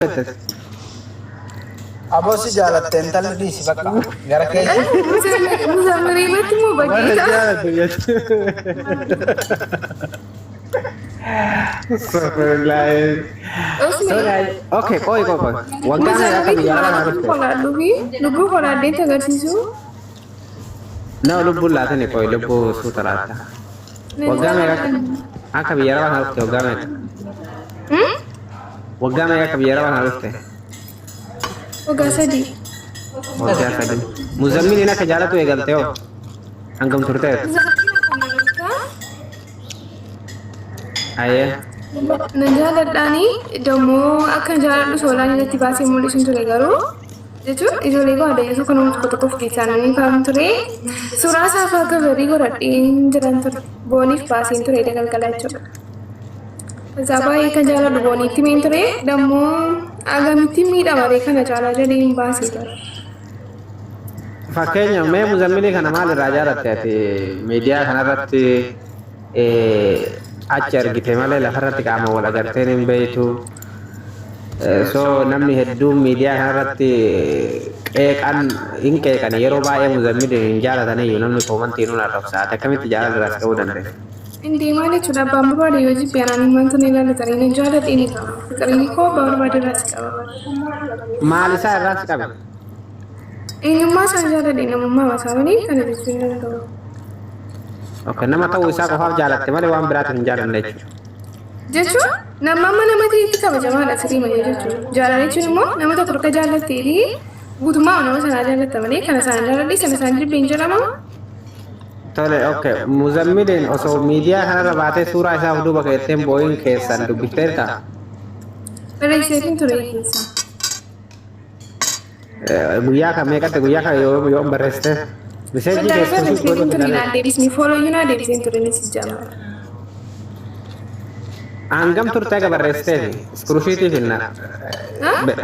Jette. Aboo si jaalatte intalli dhiisi bakka gara keessa. Muzammilii irratti immoo Warra bageeta. jaalatu jette. Astaghfirullah. Osni. Okay, qoy qoy qoy. Waggaa meeqa akka Muzammilii biyya arabaa lubbuu dhufte? qoraadhuu fi lubbuu qoraadheetti agarsiisu. Na lubbuun laatani qoy lubbuu suuta laatta. Waggaa meeqa akka biyya arabaa kana dhufte waggaa meeqa? Waggaa meeqa akka biyya arabaa kana dhufte? Waggaa 3. Waggaa 3. Muzammiliin akka jaalatu eegalte hoo? Hangam turteet? Muzammiliin akkuma beektaa Ayyee. nan jaaladhaani dammoo akka jaaladhu soolaan irratti baasee mul'isuun ture garuu jechuun ijoollee koo adda yesuus kanuma tokko tokko of keessaa nan kaa'an ture suuraa isaa fa'aa gabarii godhadheen jiran ture booniif baaseen ture galgala jechuudha. Isaa baay'ee kan jaaladhu booniitti meen ture dammoo agamitti miidhamaree kana caalaa jedhee hin baasee ture. Fakkeenya mee muzammilii kana maal irraa jaalatte ati miidiyaa kanarratti achi argite malee lafarratti qaama wal agarteen hin beektu. So namni hedduun miidiyaa kanarratti qeeqan hin qeeqan yeroo baay'ee muzammiliin hin jaalataniyyuu namni koomantii nuun arrabsa. Ati akkamitti jaalala irraa si qabuu dandeesse? Indee maal jechuudha abbaan barbaade yoo jibbe anaan hin wanta na ilaallatanii na jaaladhee ni qaba. Fiqiriin koo abbaa barbaade irraa si qaba. Maal isaa irraa si qabe? Eenyummaa isaan jaaladhe namummaa isaa malee kana jechuu hin danda'u. Okay, nama ta'uu isaa qofaaf jaalatte malee waan biraatiif hin jaalanne jechuudha. Jechuun nama amma nama ta'etti kabajamaadha sirii malee jechuudha. Jaalala jechuun immoo nama tokko akka jaallattee fi guutummaa nama sanaa jaallatta malee kana isaan jaaladhe sana isaan jibbe hin jedhamu. Tole, okay. Muzammiliin osoo miidiyaa kanarra baatee suuraa isaa of duuba keesseen boo'in keessan dubbifteerta? Barreesseetiin ture keessa. Guyyaa kan meeqatti guyyaa kan yoom yoom barreessite? Miseejii Wanta keessan barreesseetiin ture naan deebisni foolooyyuu naa deebiseen ture ni sijjaamara. Hangam turte aga barreessiteefi? Iskirushiitii finna.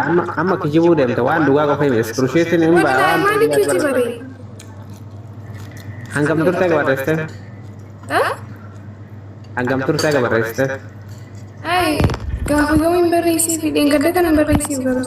Amma amma kijibuu deemte waan dhugaa qofa himi. Iskirushiitiin hin baa Wallaahi waan maali kijibaree? Hangam turte aga barreessite? Hangam turte aga barreessite? Ay gaafa yoomiin barreessee fi dheengadda kana barreessee garuu.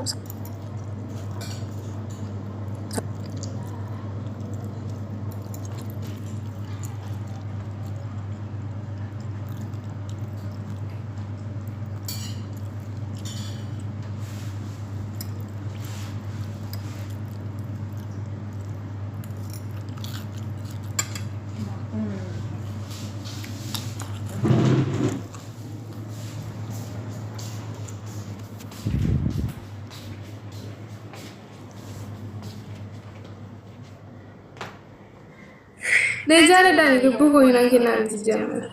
Na jaaladhaan lubbuu koo hin kennaa miti jaaladha.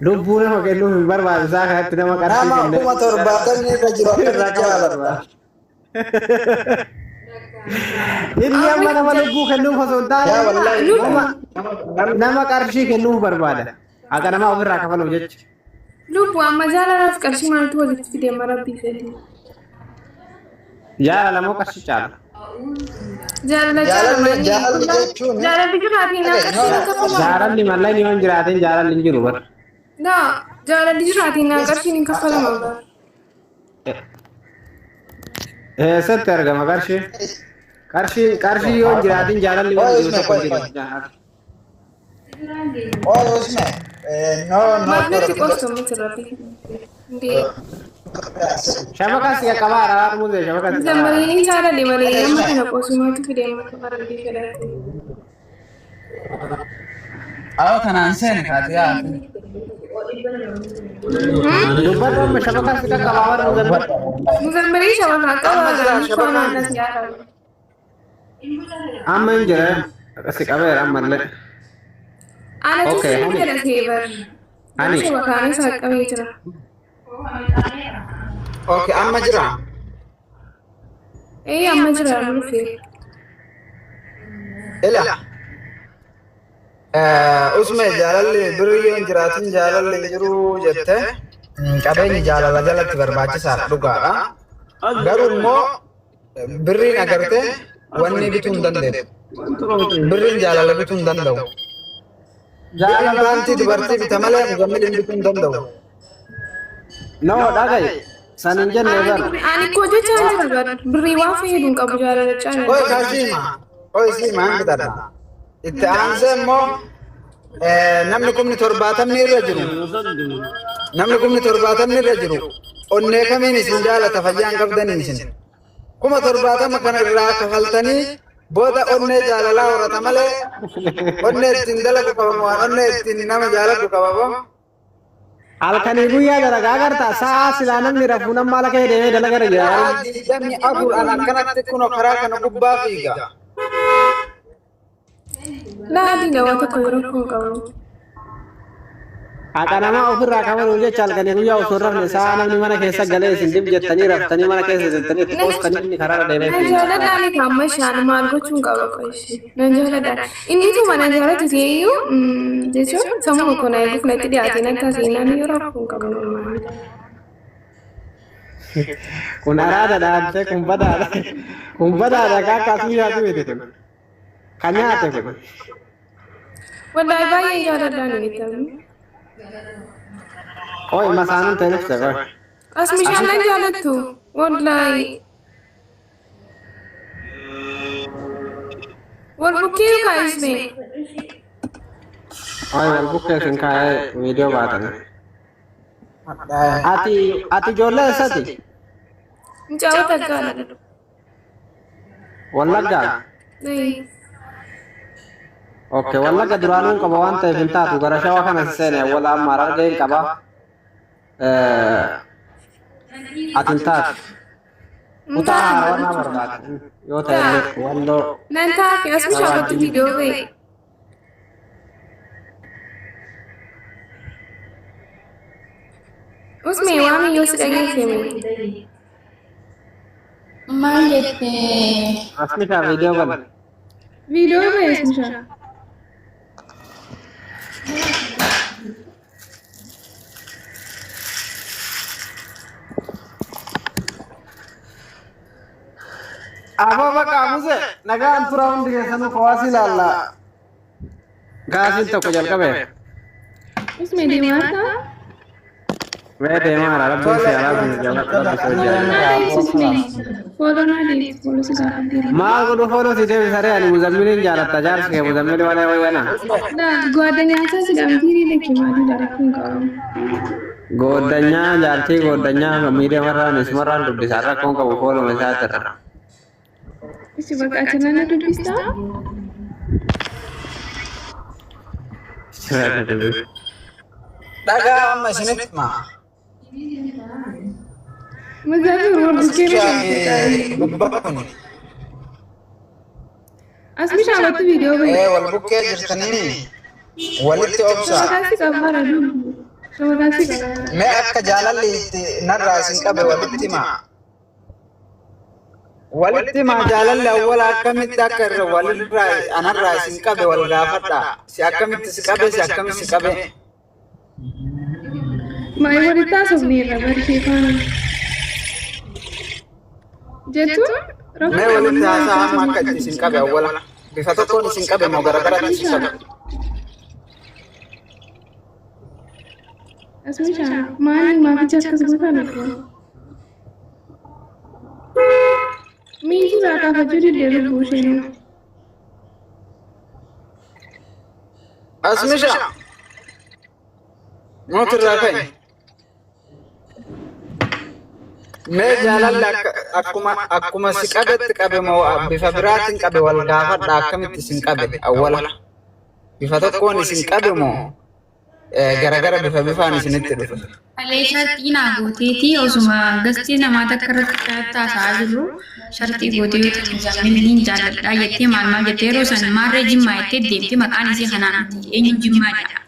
Lubbuu nama kennuuf hin barbaadu isaa kanatti nama qarshii Nama kennee 70,000 irra jiru irraa akkamitti qaba jaalatta? barbaada. Inni amma nama lubbuu kennuuf osoo hin taane Yaa wallahi nama nama qarshii kennuuf barbaada. Haqa namaa ofirraa kafaluuf jecha. Lubbuu amma jaalalaaf qarshii maaltu walitti fide amma rabbii fedhe. Jaalala moo qarshii caala? Jaalala caala Jaalalli malee. jaalalli jechuun Jaalalli jiraatiin naa qarshiin hin kaffalamu. Jaalalli mallaqni yoo hin jiraatin jaalalli hin jiru bara. Naa jaalalli jiraatiin naa qarshiin hin kaffalamu. Eessatti argama qarshii? Qarshii qarshii yoo hin jiraatin jaalalli waan Qoy jiru Usme tokko qoy hin qoy. jiru. Qoy Usme no no Maal natti qostu miti rabbi. Indee. Shabakaa si qaqqabaa araraa dhumuu shabakaa si qaqqabaa. Zammariin jaalalli malee amma kana qosumaatu fide amma rabbii fedhate. Awwa kanaan seene kaatee yaa. Dubbadhu amma shabakaa si qaqqabaa warra muzammil. Muzammirii shabakaa qaba Amma jira gaanii shabakaan. koonaan as yaadama. Amma hin jira si qabeera ammallee. Anatu Okay, si hani. galatee bar. Hani. Shabakaan isaa qabee jira. Okay amma jira. Ee amma jira dhufe. Ila. Usme jaalalli birrii yoo hin jiraatin jaalalli hin jiru jette qabeenyi jaalala jalatti barbaachisaadha dhugaadha. Garuu immoo birriin agartee wanni bituu hin dandeettu. Birriin jaalala bituu hin danda'u. Birriin paantii dubartii bita malee muzammiliin bituu hin danda'u. No, dhaga'i. San hin jenne bara. Ani koo jechaan jira bara. Birrii waan fayyadu hin qabu jaalala Qoy caalaa. kaasima. Qoy siima hin bitadha. Itti aansee immoo namni 70,000 irra jiru. Namni 70,000 irra jiru. Onnee kamiin isin jaalata fayyaan qabdanii isin. 70,000 kana irraa kafaltanii booda onnee jaalalaa horata malee onnee ittiin dalagu qabamu waan onnee ittiin nama jaalatu qababo. Halkanii guyyaa dalagaa agartaa sa'a silaa namni rafuu nama haala kee deemee dalagaa jira. Sa'a 24 an akkanatti kunoo karaa kana gubbaa fiiga. Laa adiidha waan tokko yeroo kun qabu. Haqa namaa ofirraa kafaluuf jecha halkanii guyyaa osoo hin rafne sa'a namni mana keessa galee isin dib jettanii raftanii mana keessa jettanii itti qoostanii inni karaarra deemee Nan fiiga. jaaladhaan amma ishaan maal gochuun qaba qoshi. Nan jaaladhaan. Inni tuma nan jaalatu ta'eyyuu jechuun sammuu koo na eeguuf natti dhiyaate natti haasa'inaan yeroo kun qabu normaali. Kun araada dhaabtee kun badaadha. Kun badaadha kaakkaa suushaatu miti kun. Kan nyaate kun. Wallaahi baay'ee jaaladhaan inni ta'u. Qoy masaanuun ta'e dhufte qoy. As bishaan nan jaalattu. Wallaahi. Wal bukkee kaayisme. Qoy wal bukkee sin kaa'ee viidiyoo baatanii. Ati ijoollee eessati? Mucaa takkaadha. Wallaggaa? Okay, Wallagga duraanuu hin qaba waan ta'eef hin taatu gara shawaa kana si seene wala amma harargee hin qaba. Ati hin taatu. Kutaa haarawaa barbaada. Yoo ta'e illee walloo. Nan taate as bishaan kottu viidiyoo ba'e. Usmee waan yoo si dhageessime. Maal jettee? Asmishaa viidiyoo bana. Viidiyoo ba'e asmishaa. Aboo bakka muse nagaan tura hundi keessanuu kowaas ilaalla. Gaasiin tokko jalqabe. Usmee deemaa ta'a? Mee deemaa rabbiin si alaabni jaalladhu rabbi si hojjaa. Naa deebisi Usmee. Follow naa deebisi follow si gaafadheera. Maal godhu follow si deebisaree ani muzammiliin jaalatta jaarsi kee muzammili malee wayyana. Laa ጓደኛ si dhamtiirii lakki maalii rakkoon qabu. Gooddanyaa jaartii gooddanyaa miidhaa marraan isumarraan dubbisa rakkoon qabu follow isaatirra. Isi bakka achirra na dubbistaa? Dhagaa amma isinitti himaa. Muzammil wal bukkee na Gubbaa kun As bishaan kottu viidiyoo ba'e. Wal bukkee jirtanii walitti obsaa. Shamarraasi qabbaara dubbu. Shamarraasi qabbaara. Mee akka jaalalli itti narraa isin qabe walitti himaa. Walitti himaa jaalalli awwala akkamitti akka irra walirraa anarraa isin qabe wal gaafadha. Si akkamitti si qabe si akkamitti si qabe. Maayii walitti haasofneerra barshee faana. Jechuun Mee walitti haasaa amma akka itti isin qabe awwala. Bifa tokkoon isin qabe moo garagaratti isin qabe? Asmishaa maali maaficha akkas gootaa lubbuu? Miiti irraa kaafachuu didee lubbuu isheen. Asmisha. Mootirraa ka'i. Mee jaalalli akkuma si qabetti qabe moo bifa biraatiin qabe wal gaafadha akkamitti isin qabe awwala. Bifa tokkoon isin qabe moo garagara bifa bifaan isinitti dhufe. Alee sharxii naa gooteetii osuma gastii namaa takka irratti taasisaa jirru sharxii gootee yoo ta'u muzammiliin jaalladhaa jettee maal maal jettee yeroo san maarree jimmaa jettee deemte maqaan isii kanaan miti eenyu jimmaa jedha.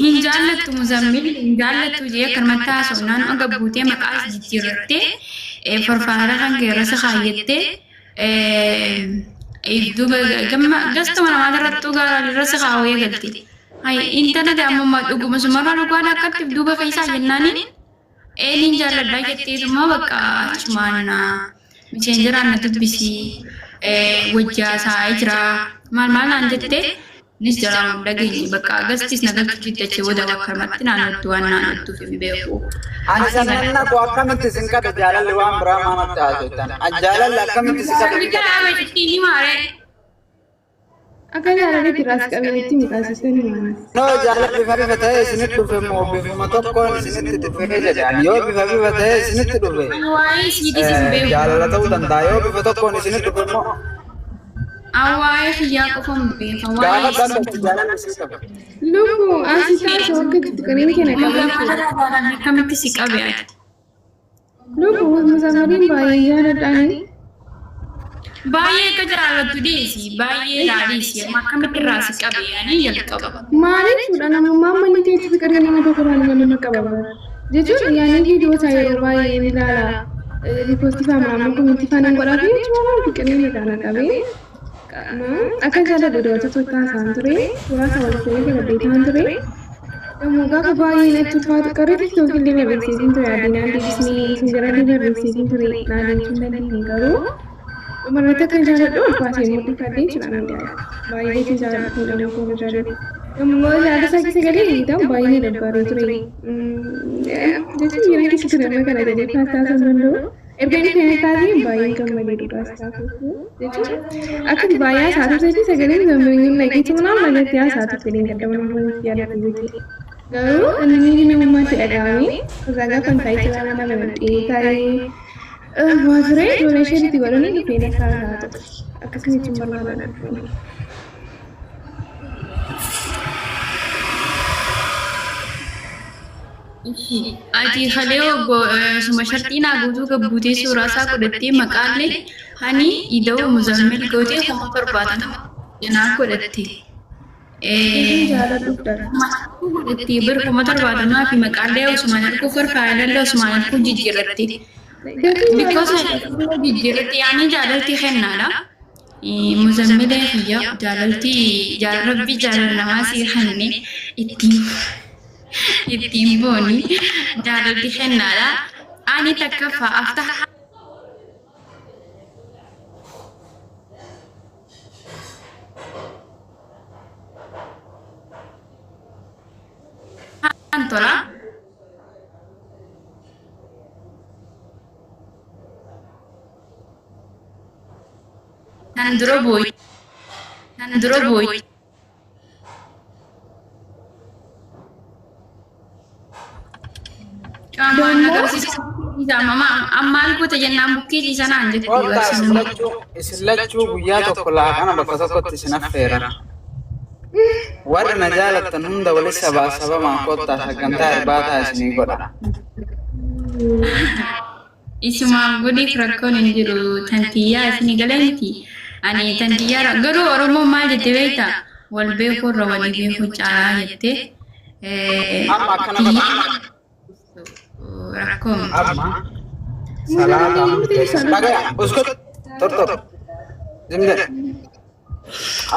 Hin jaallattu muzammil hin jaallattu jee akkanumatti haasofnaan aga buutee maqaa is jijjiirrattee farfaara kan keerrasa kaayyattee duuba gamma gastuma namaa irrattuu gaara irra kaawwee galte. Hay intala daa'imummaa dhuguma sumarraa dhugaan akkatti duuba keessaa jennaaniin eenyuun jaalladhaa jetteetuma bakka achumaan miseenjeraan na dubbisii wajjaa saa'ee jira maal maal naan jettee. Innis jalaa hin dhageenye bakka agastis na galchuuf jecha booda bakka namatti naannottu waan naannottuuf hin beeku. Ani sanan naqu akkamitti isin qabe jaalalli waan biraa maanatti haasoftan. Jaalalli akkamitti isin qabe? Sarbi karaa beektii ni maaree. Akka jaalala irraas qabeetti mixaasistee ni maanas. No jaalalli bifa bifa ta'ee isinitti dhufe moo bifuma tokkoon isinitti dhufe jedhan yoo bifa bifa ta'ee isinitti dhufe Waa'ee siitis hin beeku. jaalala ta'uu danda'a yoo bifa tokkoon isinitti dhufe immoo Waa'ee kiyyaa qofa hin beeka. gaafa Waa'ee danda'u jaalalli isin qabe. Lubbuu asii taasisa akka jirtu kanneen keenya qaban. Akkamitti si qabe ati? Lubbuu muzammaliin baay'ee jaaladhaani. Baay'ee akka jaallattu dhiisi. Baay'ee laaliisi. Amma akkamitti irraa si qabe ani jalqaba. Maaliif fuudha namummaan manni teessu fiqirga nama tokko irraa nama nama qaba. Jechuun yaani viidiyoo isaa yeroo baay'ee ni ilaala. Riipoostii faa maammoo komentii faa nan godhaa fi jechuun fiqirni irraa na qabee. Akka jaalladhu dubartoota haasa'an ture. Suuraa isaa walitti qabadhee ta'an ture. Yommuu gaafa baay'ee natti ulfaatu qarree tiktookii illee barreessiitiin ture. Addunyaa deebisnee isin jara illee barreessiitiin ture. Naa deebisuu hin dandeenye garuu. Dhumarratti akka jaalladhu ol baasee mul'ifadhee jechuudha nan jaalladha. Baay'ee isin jaalladhu fuudhamuu koo jaalladhu. Yommuu yaada isaa keessa galee ta'u baay'ee dabbaree ture. Jechuun yeroo keessa ture amma kana jedhee paastaa san danda'u. Erga inni kana taatee baay'ee gammadee dhugaa isaa jechuun akka baay'ee haasaa turteetti sagaleen gammachuun dhageetu nama malatti haasaa turte hin gaddamu nama yaadatu jechuudha. Garuu inni miirri namummaatti dhaga'ame irraa gaafa hin taa'ee jira nama namatti taa'ee waa ture ijoollee ishee itti godhanii dhufee lakkaa isaa ture. Akkasuma jechuun barbaadan. Ati kalee suma sharxii naa guutuu gabbuutee suuraa isaa godhattee maqaallee hani ida'u muzammil gootee 70,000 cinaa godhatte. Jaaladhuuf dha. Godhattee bir 70,000 fi maqaallee Usmaan Alkuu farfaayilallee Usmaan Alkuu jijjiirratte. Because jijjiirratte yaani jaalalti kennaadha. Muzammilee kiyya jaalalti rabbi jaalala namaa sii kenne ittiin booni jaalalti kennaadha. Ani takkaffaa afta tola. Tan dura booyi. Tan dura booyi. Qaamaan agarsiisa. Ammaan goota jennaan bukkee ciisanaan jetti. Kottaa isin lachuu guyyaa tokko laaqana bakka tokkotti isin affeera. Warri na jaalattan hunda walitti sabaa sabamaan kottaa sagantaa irbaataa isinii godha. Isumaan godhiif rakkoon hin jiru. Tantiyyaa isinii galanti. Ani tantiyyaa garuu Oromoon maal jette beektaa? Wal beekuu irra walii beekuu caalaa jette. Amma akkana godha. Rakkoon. Amma salaata dhagaya uskut tortor zimne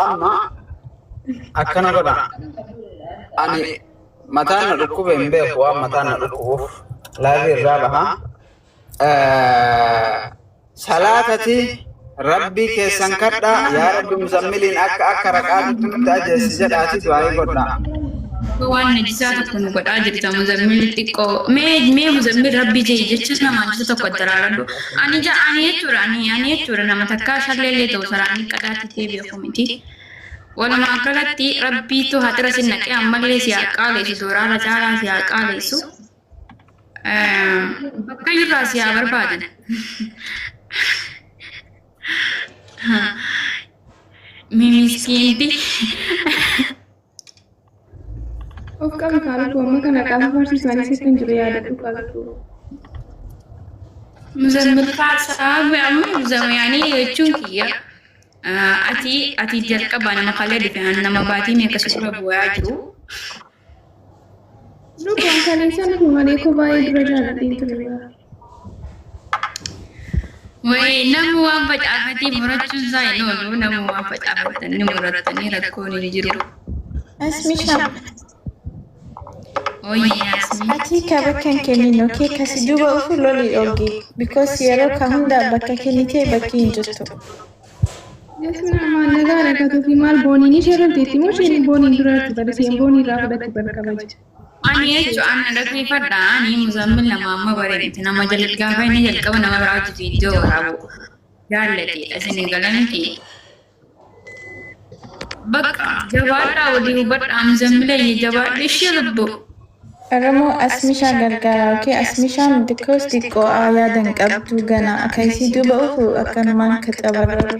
amma akkana godha. Ani mataan na dhukkube hin beeku waan mataan na dhukkubuuf laafii irraa baha. Salaatati rabbii keessan kadhaa yaa rabbi muzammiliin akka akka raqaatitti nutti ajeessi jedhaati du'aayii godhaa. Waan najisaa tokko nu godhaa jirta muzammil xiqqoo. Mee mee muzammil rabbii jee jecha namaa jecha tokko daraaradhu. Ani ja ani jechuudha ani ani jechuudha nama takkaa shalleellee ta'u saraanii qadaatti ta'ee beeku miti. Walumaa galatti rabbiitu haxira sin naqee ammallee si haa qaaleessu dooraarra caalaa si haa qaaleessu. Bakka irraa si haa barbaadan. Mimiskiinti. Of qabi kaalufu amma kana qaama barsiisanii sitti hin jiru yaadadhu kaalufu. Muzammil faarsaa amma muzammil jechuun kiyya. Ati ati jalqaba nama kalee dhufe nama baatii meeqa suura bu'aa jiru. Lubbuun kaleessa nuti malee koo baay'ee dura jaalladheen ture. Wayi namni waan facaafatee murachuun isaa hin oolu namni waan facaafatanii murattanii rakkoon hin jiru. Asmisha, Ooyye Asmi. ati ka bakka hin kennin okay? Kasi duuba ufu loli dhogi. Because yeroo ka hunda bakka kennitee bakki hin jirtu. Jasmina maal nagaa dhagatuu fi maal booniin ishee lolteetti moo isheen booniin duraatti bari isheen boonii irraa fudhatti bar kabaja. Ani jechuun ana dhaggeeffadha. Ani Muzammil nama amma bareedate nama gaafa inni jalqaba nama biraatti viidiyoo waraabu jaallatedha. Isin galanti. Bakka jabaadhaa walii hubadhaa Muzammila jabaadha ishee lubbu. Oromoo Asmishaa gargaara okay? Asmishaan xiqqoos xiqqoo yaadan qabdu gana akka isii duuba ufu akkanumaan ka cabarru.